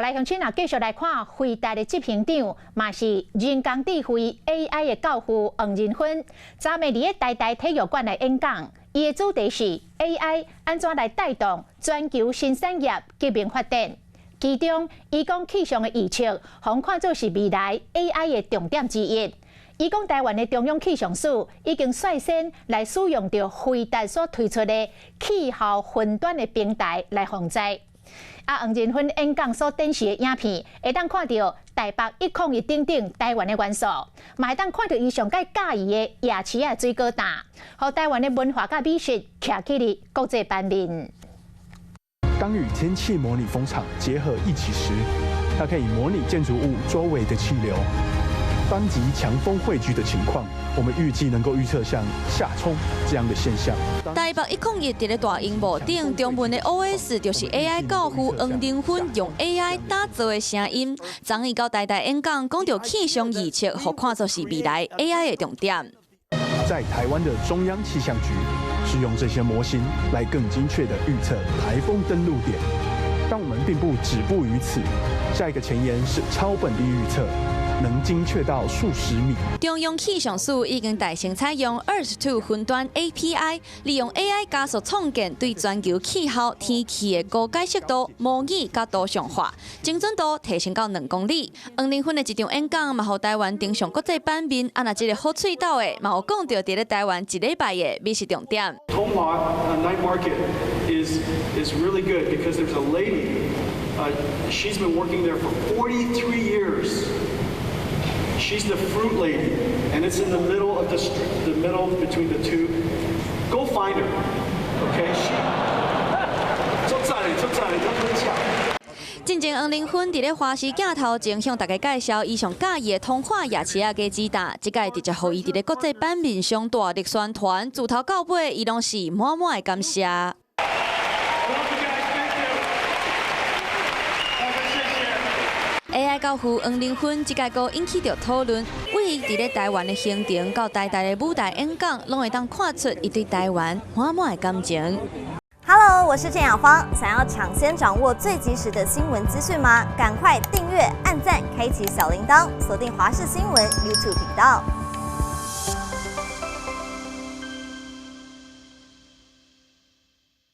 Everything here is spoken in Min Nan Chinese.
來鄉親啊，繼續來看輝達的執行長，嘛是人工智慧 AI 的教父黃仁勳，昨暝佇咧台大體育館來演講，伊的主題是 AI 按怎來帶動全球新產業革命發展。其中，伊講氣象的預測，予看做是未來 AI 的重點之一。伊講台灣的中央氣象署已經率先來使用著輝達所推出的氣候雲端的平台來防災。啊，黃仁勳演講所展示的影片，會當看著台北101等等台灣的元素，嘛會當看著伊上蓋佮意的夜市仔水果擔，予台灣的文化佮美食徛起佇國際版面。當與天氣模擬風場結合一起時，它可以模擬建築物周圍的氣流。當及強風匯聚的情況，我們預計能夠預測像夏沖這樣的現象。台北101佇咧大螢幕頂，中文的 OS 就是 AI 教父黃仁勳用 AI 打造的聲音。昨昏到台大演講，講著氣象預測，予看作是未來 AI 的重點。在台灣的中央氣象局是用這些模型來更精確地預測颱風登陸點。但我們並不止步於此，下一個前沿是超本地預測。能精確到數十米。中央氣象署已經帶先採用 Earth-2 雲端 API，利用 AI 加速創建對全球氣候天氣的高解析度模擬佮圖像化，精準度提升到2公里。黃仁勳的這場演講嘛，予台灣登上國際版面。啊，若這個好喙斗的，嘛有講著佇咧台灣一禮拜的美食重點。通化 Night Market is really good because there's a lady, she's been working there for 43 years. She's the fruit lady, and it's in the middle of the street, the middle between the two. Go find her, okay? She 足讚的，足讚的，足巧。進前黃仁勳佇咧華視鏡頭前向大家介紹伊上佮意的通化夜市仔果子擔，這擺直接予伊佇咧國際版面上大力宣傳，自頭到尾伊攏是滿滿的感謝。 Love you guys, thank you. 大家謝謝。 AI 教父黃仁勳這擺閣引起著討論，對伊佇咧台灣的行程到台大的舞台演講，攏會當看出伊對台灣滿滿的感情。 Hello，我是鄭雅芳。想要搶先掌握最及時的新聞資訊嗎？趕快訂閱、按讚、開啟小鈴鐺，鎖定華視新聞 YouTube 頻道。